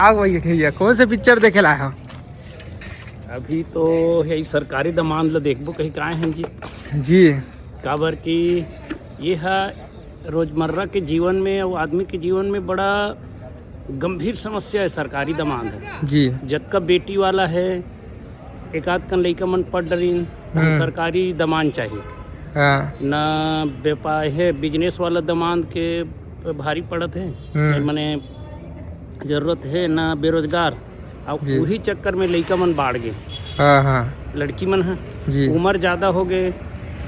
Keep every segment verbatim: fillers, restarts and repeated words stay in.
आग वही भैया, कौन से पिक्चर देखे ला हो? अभी तो यही सरकारी दमांद ल देखबो कही काय हम जी। जी। काबर कि ये ह रोजमर्रा के जीवन में अउ आदमी के जीवन में बड़ा गंभीर समस्या है, सरकारी दमांद है। जी। जतका बेटी वाला है, एक आध कन लइका मन पढ़ डरिन, तहन हम्म। सरकारी दमांद चाहिए। हाँ। ना व्यापार है, बिजनेस वाला दमांद के भारी पड़त है, हम्म। मने जरूरत है, ना बेरोजगार। अउ जी। उही चक्कर में लइका मन बाढ़ गे। हाँ, हाँ। लड़की मन ह जी। उम्र ज्यादा हो गए,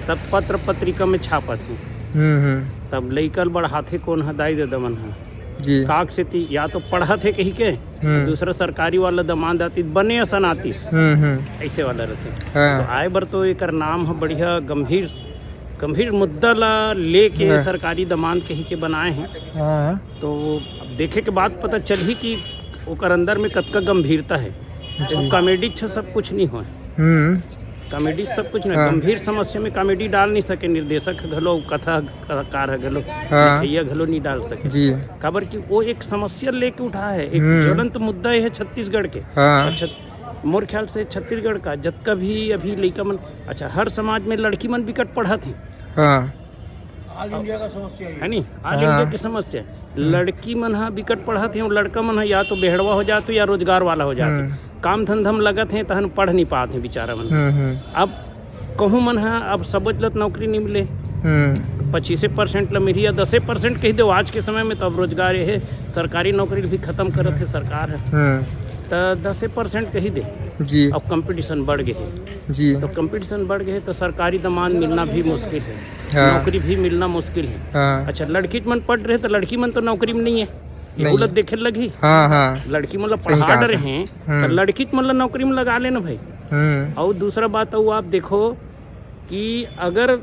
तब पत्र पत्रिका में छापत है। हम्म, हम्म। तब लइका ल बढ़ाथे कौन ह, दाई ददा मन ह। जी। काक सेती या तो पढ़त है कही के, हम्म। दूसरा सरकारी वाला दमांद आतिस, बने असन आतिस। हम्म, हम्म। ऐसे वाला रहते। हाँ। तो आए बर तो एकर नाम ह बढ़िया गंभीर, गंभीर मुद्दा ला लेके हाँ। सरकारी दमांद कही के बनाए हैं। हाँ। तो अब देखे के बाद पता चलही कि ओकर अंदर में कतका गंभीरता है। जी। वो कॉमेडी छ सब कुछ नहीं होय। हम्म। कॉमेडी सब कुछ नहीं, हाँ। गंभीर समस्या में कॉमेडी डाल नहीं सके निर्देशक घलो, कथा कलाकार ह घलो, हाँ। लिखइया घलो नहीं डाल सके। जी। काबर कि वो एक समस्या लेके उठा है, एक हम्म। ज्वलंत मुद्दा है छत्तीसगढ़ के। हाँ। अच्छा, मोर ख्याल से छत्तीसगढ़ का जतका भी अभी लइका मन, अच्छा, हर समाज में लड़की मन बिकट पढ़त हैं। हाँ। ऑल इंडिया का समस्या है। है नी? ऑल हाँ। इंडिया की समस्या है। हम्म। लड़की मन ह बिकट पढ़त हे, लड़का मन ह या तो बेहड़वा हो जात हे या रोजगार वाला हो जात हे। हम्म। काम धंधा में लगत हे, तहन पढ़ नहीं पात हे बेचारा मन। हम्म, हम्म। अब कहूँ मन ह, अब सबच ल त नौकरी नहीं मिले। हम्म। पच्चीसे परसेंट ल मिलही या दसे परसेंट कही दो, आज के समय में तो अब रोजगार ये है, सरकारी नौकरी भी खत्म करत हे सरकार ह। हम्म। त दसे परसेंट कही दे। जी। अब कंपटीशन बढ़ गए हे। जी। तो कंपटीशन बढ़ गए हे, तो सरकारी दमांद मिलना भी मुश्किल है। हाँ। नौकरी भी मिलना मुश्किल है। हाँ। अच्छा, लड़की मन पढ़ रहे तो लड़की मन तो नौकरी में नहीं है, ये नहीं। गलत देखे लगी। हाँ, हाँ। लड़की मन ला सही पढ़ा कहा डरे था। हैं, तो हम्म। लड़की मन ला नौकरी में लगा लेना भाई। हम्म। और दूसरा बात, वो आप देखो कि अगर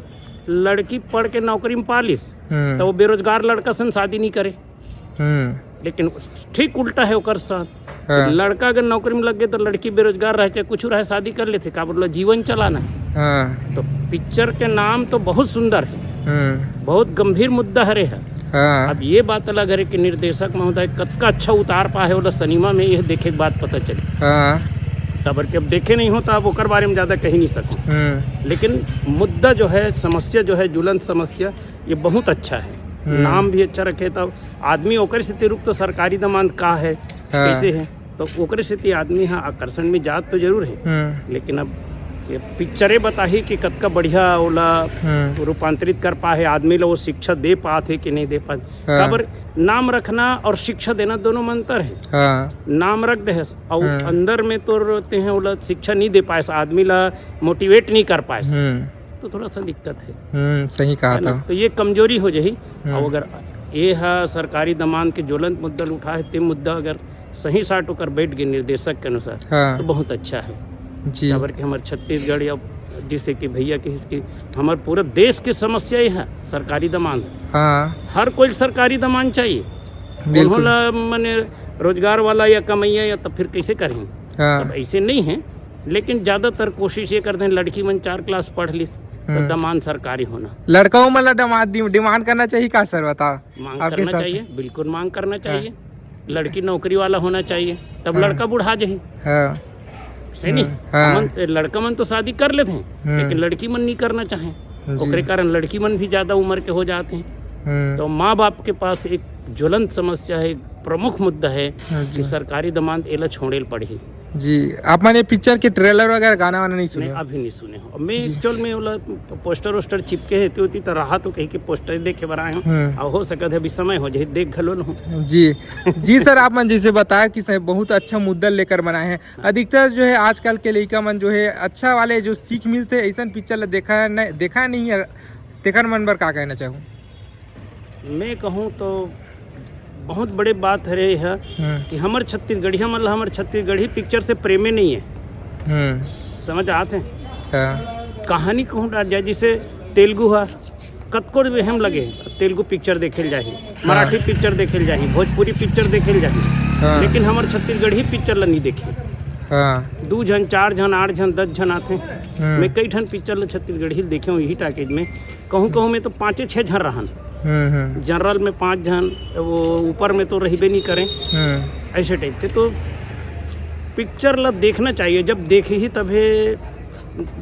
लड़की पढ़ के नौकरी में पा लिस, हम्म। तो वो बेरोजगार लड़का सन शादी नहीं करे। हम्म। लेकिन ठीक उल्टा है ओकर साथ। हाँ। लड़का अगर नौकरी में लग गए तो लड़की बेरोजगार रहे, चाहे कुछ रहे, शादी कर लेते, का बोलो, जीवन चलाना है। हाँ। तो पिक्चर के नाम तो बहुत सुंदर है, हम्म। बहुत गंभीर मुद्दा हरे है। हाँ। अब ये बात अलग हरे कि निर्देशक महोदय कतका अच्छा उतार पाए ओला सिनेमा में, ये देखे के बाद पता चले। हाँ। काबर कि अब देखे नहीं हो तो अब ओकर बारे में ज्यादा कही नहीं सकूँ। हम्म। लेकिन मुद्दा जो है, समस्या जो है, ज्वलंत समस्या, ये बहुत अच्छा है। हम्म। नाम भी अच्छा रखे, तब आदमी ओकर सेती रुक तो सरकारी दमांद का है, हाँ। कैसे है, तो ओकरे सेती आदमी ह आकर्षण में जात तो जरूर है, हम्म। लेकिन अब ये पिक्चरे बताही कि कतका बढ़िया ओला हम्म। रूपांतरित कर पाए, आदमी ला वो शिक्षा दे पात है कि नहीं दे पात। हाँ। काबर नाम रखना और शिक्षा देना दोनों में अंतर है। हाँ। नाम रख दे हस, और हाँ। अंदर में तो रहते हैं, ओला शिक्षा नहीं दे पाए, आदमी ला मोटिवेट नहीं कर पाए। हम्म। तो थोड़ा सा दिक्कत है। हम्म, सही कहा है ना? था। तो ये कमजोरी हो जाही। हम्म। और अगर ये हा सरकारी दमांद के ज्वलंत मुद्दा ल उठा है, ते मुद्दा अगर सही साट ओकर बैठ गए निर्देशक के अनुसार, हाँ। तो बहुत अच्छा है। जी। काबर कि हमर छत्तीसगढ़ या जैसे कि भैया के हिस के, हमर पूरा देश के समस्या ये है, सरकारी दमांद। हाँ। हर कोई सरकारी दमांद चाहिए। बिल्कुल। उन्हों ला मने रोजगार वाला या कमैया या तब फिर कैसे करें? हाँ। तब ऐसे नहीं है। लेकिन ज्यादातर कोशिश ये करते हैं, लड़की मन चार क्लास पढ़ लिस, तो हम्म। दमांद सरकारी होना। लड़का मन ला दमांद डि-, डिमांड करना चाहिए का सर, बताओ? मांग आपके करना हिसाब से? चाहिए, बिल्कुल मांग करना हाँ। चाहिए। लड़की नौकरी वाला होना चाहिए, तब हाँ। लड़का बुढ़ा जाही। हाँ। सही नहीं? हम्म, हाँ। हमन, लड़का मन तो शादी कर लेते हैं, हम्म। लेकिन लड़की मन नहीं करना चाहें। जी। ओकरे कारण लड़की मन भी ज्यादा उम्र के हो जाते हैं। हम्म। तो माँ बाप के पास एक ज्वलंत समस्या है, एक प्रमुख मुद्दा है हाँ जी। कि सरकारी दमांद एला छोड़े ल पड़ही। जी, आप मन ये पिक्चर के ट्रेलर वगैरह, गाना वाना नहीं सुने नहीं, हो? अभी नहीं सुने हो। मैं जी। एक्चुअल में ओला पोस्टर वोस्टर चिपके हे, तो होती तो रहा तो कहीं के पोस्टर देखे बर आए हो। हम्म। और हो सकत है अभी समय हो जाए, देख घलो न हो। जी, जी सर, आप मन जैसे बताया कि सर बहुत अच्छा मुद्दा लेकर बनाए हैं। अधिकतर जो है आजकल के लइका मन जो है अच्छा वाले जो सीख मिलते ऐसन पिक्चर ला देखा न-, देखा नहीं है, तेकर मन बर का कहना चाहूँ? मैं कहूँ तो बहुत बड़े बात हरे है हम्म। कि हमर छत्तीसगढ़िया मन ला हमर छत्तीसगढ़ी पिक्चर से प्रेमे नहीं है। हम्म। समझ आत है? हाँ। कहानी कहूँ डाल जाए, जैसे तेलुगु है, कतको भी हम लगे, तेलुगु पिक्चर देखे ल जाही, हाँ। मराठी पिक्चर देखे ल जाही, भोजपुरी पिक्चर देखे ल जाही, हाँ। लेकिन हमर छत्तीसगढ़ी पिक्चर ला नहीं देखे। हाँ। दू झन, चार झन, आठ झन, दस झन आथे। हम्म। मैं कई ठन पिक्चर ला छत्तीसगढ़ी देखे हूँ यही टॉकीज में। कहूँ कहूँ में तो पाँचे छः झन रहन। हम्म, हम्म, जनरल में पाँच झन, वो ऊपर में तो रहिबे नहीं करें, हम्म, ऐसे टाइप के। तो पिक्चर ला देखना चाहिए, जब देखे ही तभे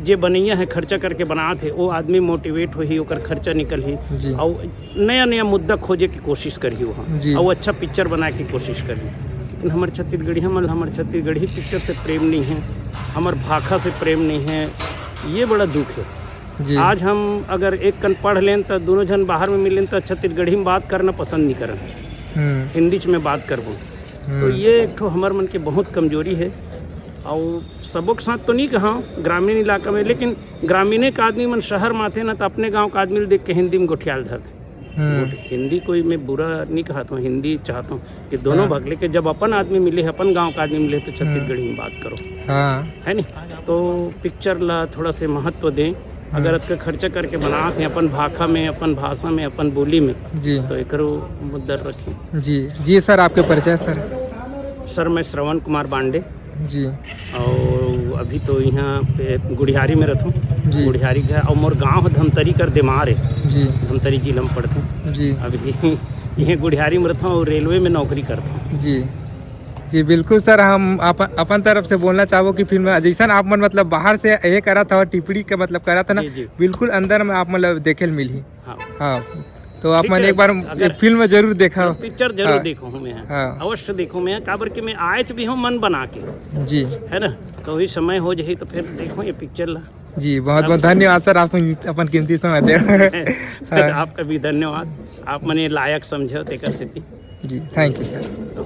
जे बनैया है, खर्चा करके बनात है, वो आदमी मोटिवेट होही, ओकर खर्चा निकलही, जी। और नया नया मुद्दा खोजे की कोशिश करही वहाँ, जी। और अच्छा पिक्चर बनाए की कोशिश करही। लेकिन हमर छत्तीसगढ़ी, हमर हमर छत्तीसगढ़ी पिक्चर से प्रेम नहीं है, हमर भाखा से प्रेम नहीं है, ये बड़ा दुख है। जी। आज हम अगर एक कन पढ़ लेन, तो दोनों झन बाहर में मिलें, तो छत्तीसगढ़ी में बात करना पसंद नहीं करन, हम्म, हिंदी च में बात करबो। तो ये एक ठो हमर मन के बहुत कमजोरी है। और सबक साथ तो नहीं कहा ग्रामीण इलाका में, लेकिन ग्रामीण के आदमी मन शहर में आते ना, तो अपने गांव का आदमी देख के हिंदी में गोठियाल धरते। हम्म, हिंदी कोई मैं बुरा नहीं कहता हूँ, हिंदी चाहता हूँ कि दोनों हाँ। भाग, लेकिन जब अपन आदमी मिले, अपन गांव का आदमी मिले, तो छत्तीसगढ़ी में बात करो, हाँ। है नी? तो पिक्चर ला थोड़ा से महत्व दें। अगर अतका खर्चा करके बनात हैं अपन भाखा में, अपन भाषा में, अपन बोली में, जी। तो एकरो मुद्दा रखें। जी, जी सर, आपके परिचय सर। सर, मैं श्रवण कुमार बांडे, जी। और अभी तो यहाँ पे गुढ़ियारी में रहता हूँ। जी। गुढ़ियारी घर, और मोर गांव है धमतरी कर देमार है, जी। धमतरी जिला में पड़ते हैं। जी। अभी यहाँ गुढ़ियारी में रहता हूँ और रेलवे में नौकरी करता हूँ। जी। जी, बिल्कुल सर, हम अपन, अपन तरफ से बोलना चाहबो कि फिल्म जैसन आप मन मतलब बाहर से ये करत हव, टिप्पणी के मतलब करत है ना, जी, जी। बिल्कुल अंदर में आप मतलब देखे ल मिलही। हाँ। हाँ, तो आप ठीक मन है, एक बार अगर फिल्म जरूर देखा। पिक्चर जरूर हाँ। देखो हूँ मैं, हाँ। अवश्य देखो मैं, काबर कि मैं आयच भी हूँ मन बना के, जी। है ना? तो वही समय हो जाही तो फिर देखो ये पिक्चर ला। जी, बहुत बहुत धन्यवाद सर, आप अपन कीमती समय दे। हाँ। आपका भी धन्यवाद, आप मने लायक समझे तेकर सेती। जी, थैंक यू सर।